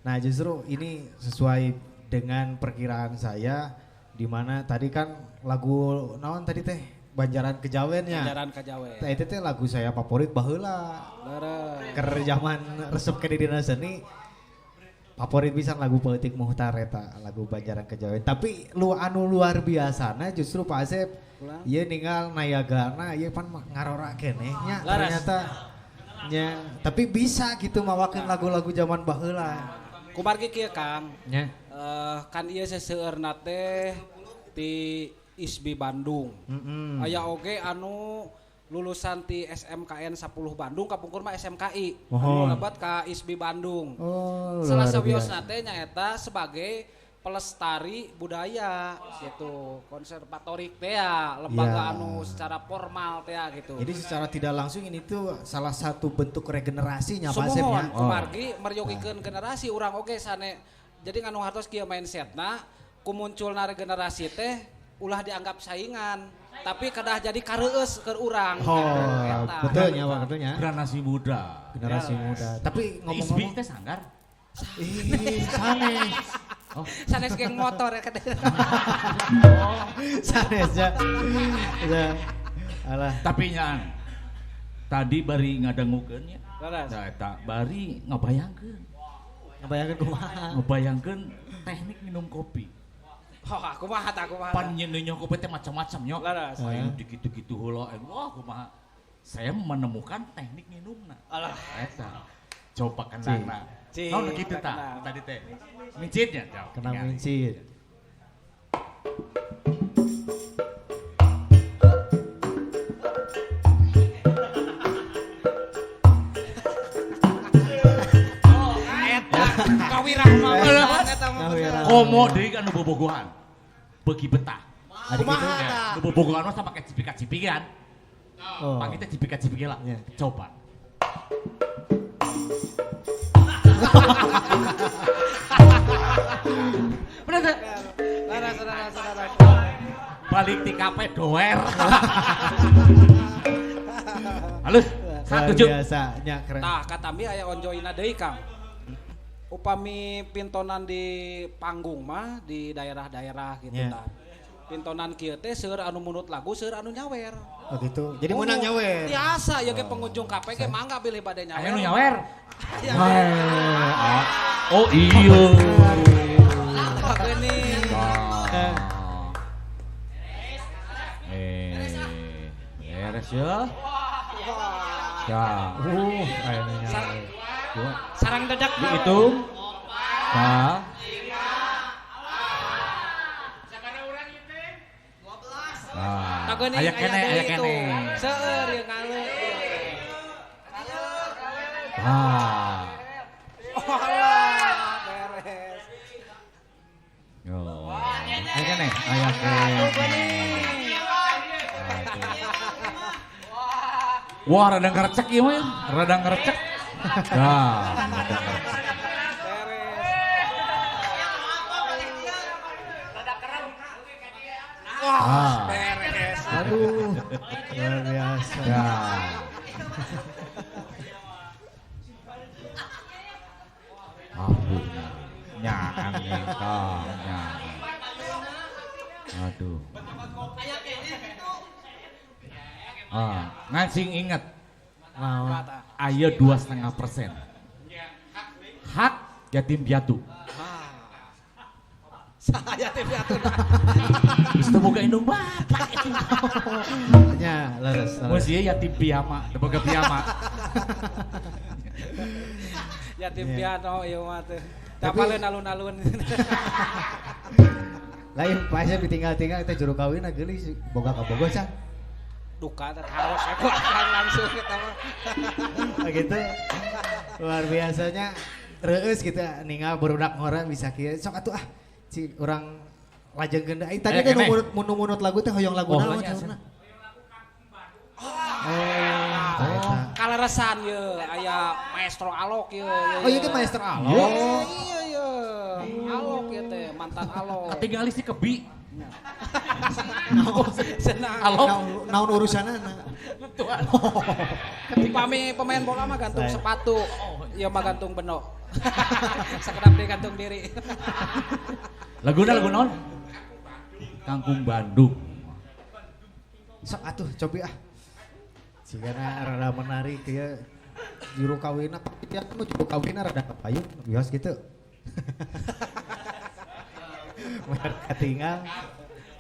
Nah, justru ini sesuai dengan perkiraan saya, di mana tadi kan lagu naon tadi teh, Banjaran Kejawennya. Banjaran Kejawen. Tah, itu teh lagu saya favorit baheula. Leres. Keur zaman resep ke dina seni, favorit pisan lagu Peutik Muhtar eta, lagu Banjaran Kejawen. Tapi lu anu luar biasana justru Pak Asep Ulang. ieu ninggal nayagana ieu pan ngarora keneh nya Leres. Ternyata nya, tapi bisa gitu mawakeun lagu-lagu zaman baheula. Kumargi kieu, Kang. Nya. Kan ieu seseueurna teh ti ISBI Bandung. Aya oge anu lulusan ti SMKN 10 Bandung, kapungkur mah SMKI. Mohon. Anu lebet ka ISBI Bandung. Oh, Salah luar sawiosna biasa. teh nyaeta sebagai pelestari budaya gitu, konservatorik teh ya, lembaga anu secara formal teh ya, gitu. Jadi secara tidak langsung ini tuh salah satu bentuk regenerasinya, Pak Asep, Sumuhun, ya. Kumargi meryogikeun generasi urang oge sane. Jadi nganu hartos kieu mindsetna, ku munculna regenerasi teh ulah dianggap saingan, tapi kedah jadi kareueus keur urang Oh, gitu, eta. Betul nya, Pak, betul nya. Generasi muda. Generasi muda. Tapi ISBI ngomong-ngomong teh sanggar. Ih, sanes. Oh. Sanes geng motor ya kadang. Sanes ya. Ya. Alah. Tapi nyaan tadi bari ngadangukeun nya. Leres. Nah, eta bari ngabayangkeun. Ngabayangkeun kumaha? Ngabayangkeun teknik minum kopi. Oh, aku mah tah, aku mah. Pan nyeuneuh kopi teh macam-macam nya. Leres. Aya nu dikitu-kitu heula, wah kumaha. Saya menemukan teknik minumna. Alah. Eta. Coba kendangna. Cing. Naon kitu tah Kendang. Tadi teh? Mincitnya jauh. Kena mincit. Eta kawirah mah eta mah. Kawirah. Komo deui kan nu bobogohan. Beuki betah. Ada gitu. Kumaha Ya, tah? nu bobogohan mah sampai cipika-cipikan. Oh. Pang kita cipika-cipiki lah. Ya. Coba. Bener teh? Leres, leres, leres. Balik ti kafe doer. Halus, Luar satu juk. biasa nya, keren. Tah, katambi aya onjoyna deui, Kang. Upami pintonan di panggung mah di daerah-daerah gitu tah. Pintonan kieu teh seueur anu munut lagu, seueur anu nyawer. Oh gitu. Jadi menang nyawer. Biasa ya ge pengunjung kafe ge mangga bilih bade nyawer. Aya nu nyawer. Aya. Wah. Oh iya. Ah, geuning. Ah. Eh, beres ya. Ya, Aya nu nyawer. Dua. Sarang dedak mah. Dihitung. Nah. Nah, Tah geuning aya keneh, deui aya tuh. keneh. Seueur ieu ngale. Ah. Oh alah, beres. Yo. Aya keneh, aya Tuh keneh. geuning. Wah, rada ngerecek ieu mah ya. Rada ngerecek. Nah, rada ngerecek. Beres. Wah, Ah. beres. Aduh, luar biasa. Ya. Ampun. Nyaan nih, tah, nyaan. Aduh. Ah, ngancing inget, Naon? ayo 2,5%. Hak yatim piatu. Saya teh piatu. Geus teu boga indung bapak. Nya, leres, leres. Mun sieun yatim piyama, teu boga piyama. Yatim piano ieu mah teh. Tapi- Tapaleun alun-alun. Lain Pak Asep ditinggal-tinggal teh juru kawin geulis boga ka Bogor can. Duka teh harus aku akan langsung kita mah. Gitu. Luar biasanya reueus gitu ninggal barudak ngora bisa kieu. Sok atuh ah ci urang lajengkeun deui. Tadi Eh, teh nu keneh. munut munut lagu teh hoyong lagu Oh, naon nya, saurna? Oh, eta. Kaleresan ye aya Maestro Alok ye. Oh, ieu teh Maestro Alok. Iya iya. Alok ye teh mantan Alok. Ketinggali si kebi. Senang. Alok. Naon naon urusanana? Tuhan. Upami pemain bola mah gantung Saya. sepatu, ieu mah gantung benok. Sakedap deui gantung diri. Laguna lagu naon? Kangkung Bandung. Sok atuh cobi ah. Sigana rada menarik ya juru kawinna ya nu juru kawinna rada kapayun bios gitu. Mer katinggal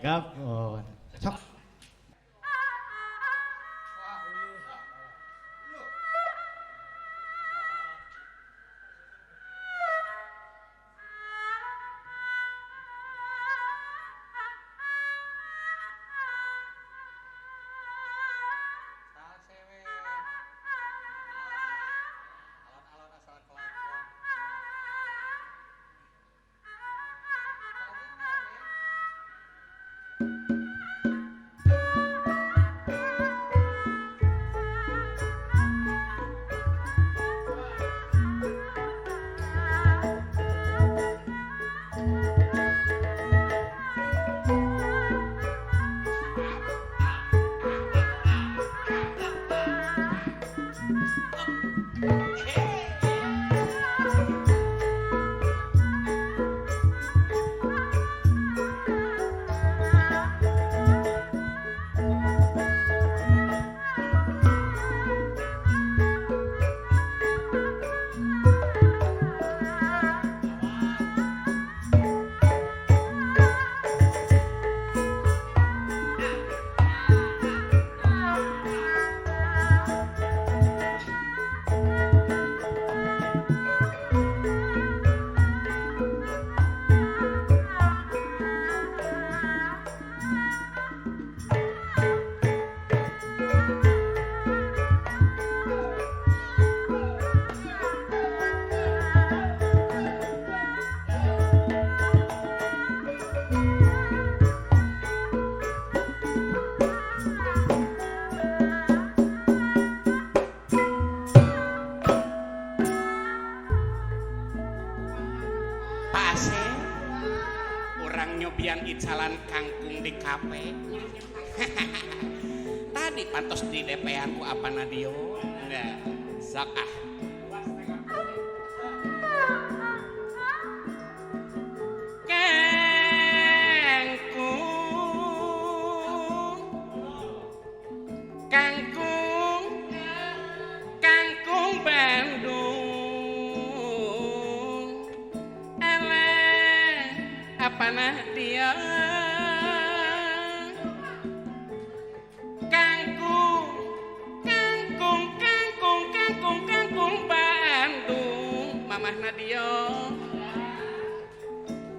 gap oh. Sok. Icalan kangkung di kafe. Tadi pantos di DP-an ku apa nadio. Nah, sok ah. Kangkung. Kangkung. Kangkung Bandung. Eleh, apa dia? Kangkung, kangkung, kangkung, kangkung, kangkung Bandung. Mamah Nadio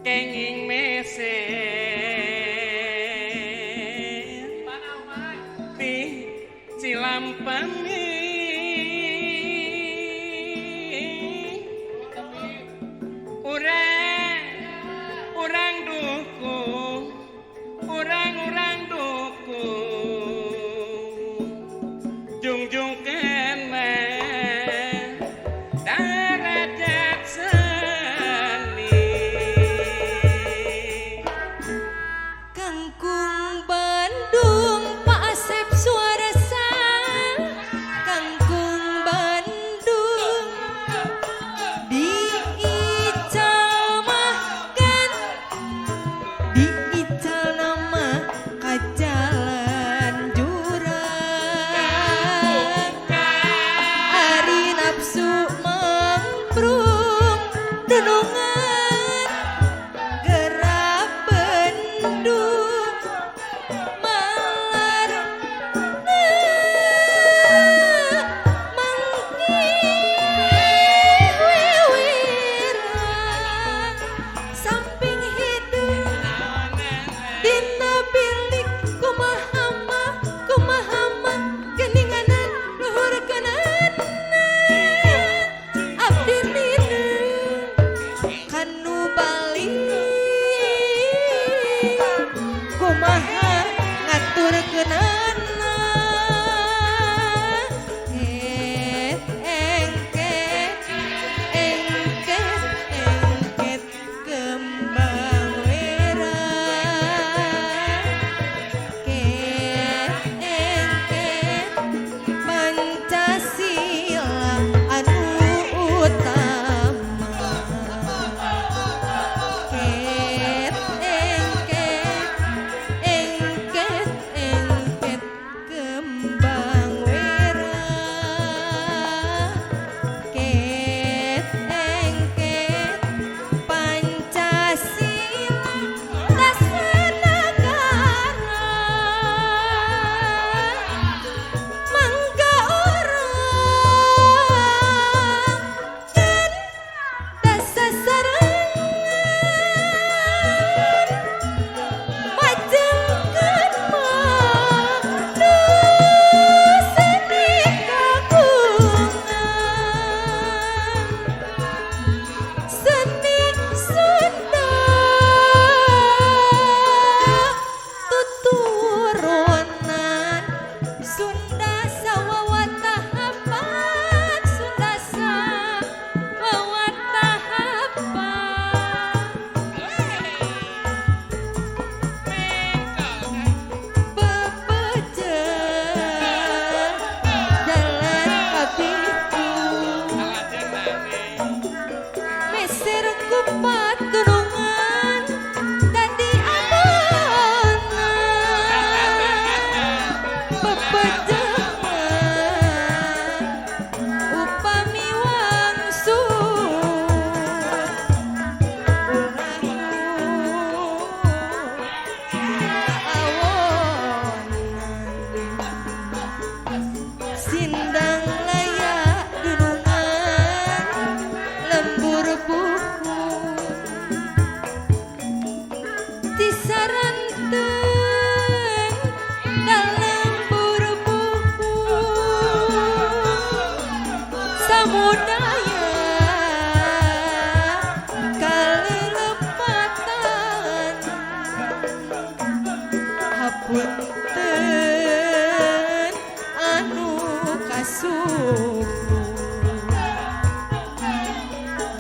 kenging meser di Cilampeni. Urang dukung, urang-urang dukung, jungjung kena darajat seni. Kageser ku patunungan dadi abona pepejengan upami wangsul awonan sindang layak dunungan lembur buku disaranten dalam buku samudaya kalelepatan hapunten anu kasuku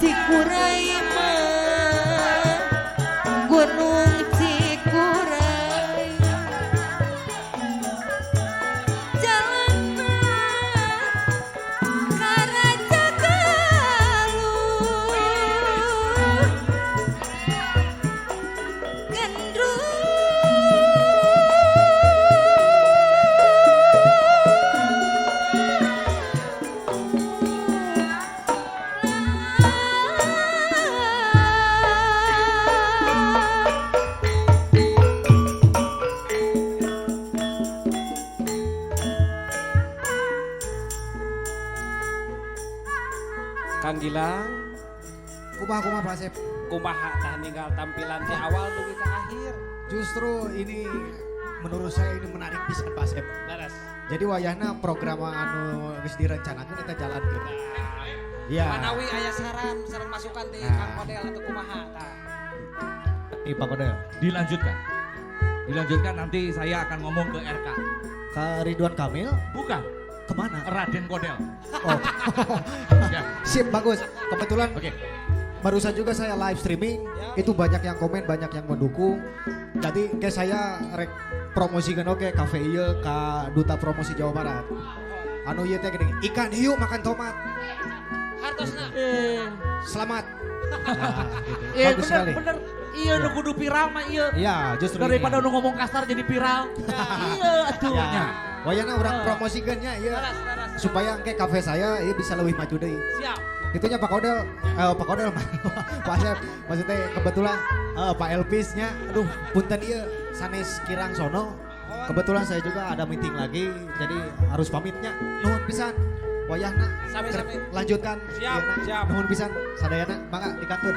Cikuray mah Gunung Cikuray jalanna ka Raja Galuh Gendrung. Kang Gilang, Kumaha kumaha Pak Asep? Kumaha tah ninggal tampilan di awal dugi ke akhir? Justru ini menurut saya ini menarik pisan, Pak Asep. Leres. Jadi wayahna program anu geus direncanakeun eta jalankeun. Iya. Manawi aya saran, saran masukan di Nah. Kang Kodel atau kumaha tah? Ih, Pak Kodel. Dilanjutkan. Dilanjutkan, nanti saya akan ngomong ke RK. Ke Ridwan Kamil? Bukan. Kemana? Raden Kodel. Oh. Ya. Sip, bagus. Kebetulan barusan juga saya live streaming, itu banyak yang komen, banyak yang mendukung. Jadi kayak saya rek promosikan oke kafe ieu ka Duta Promosi Jawa Barat. Anu ieu teh gini, ikan hiu makan tomat. Hartosna. Selamat. Nah, gitu. Eh, Bagus bener, sekali. Bener. Iya, nu kudu viral mah iya. Iya, justru daripada ini. nu ngomong kasar jadi viral. Iya, atuh Ya. nya. Wayana urang promosikeun nya ieu. Leres, leres. Supaya engke kafe saya ieu bisa lebih maju deui. Siap. Itunya Pak Kodel, Pak Kodel, Pak Asep, maksudnya kebetulan Pak Elvisnya, aduh punten ieu sanes kirang sono. Kebetulan saya juga ada meeting lagi, jadi harus pamitnya. Nuhun pisan, wayahna. Sami-sami. Lanjutkan. Siap, Ieuna. siap. Nuhun pisan, sadayana, mangga dikantun.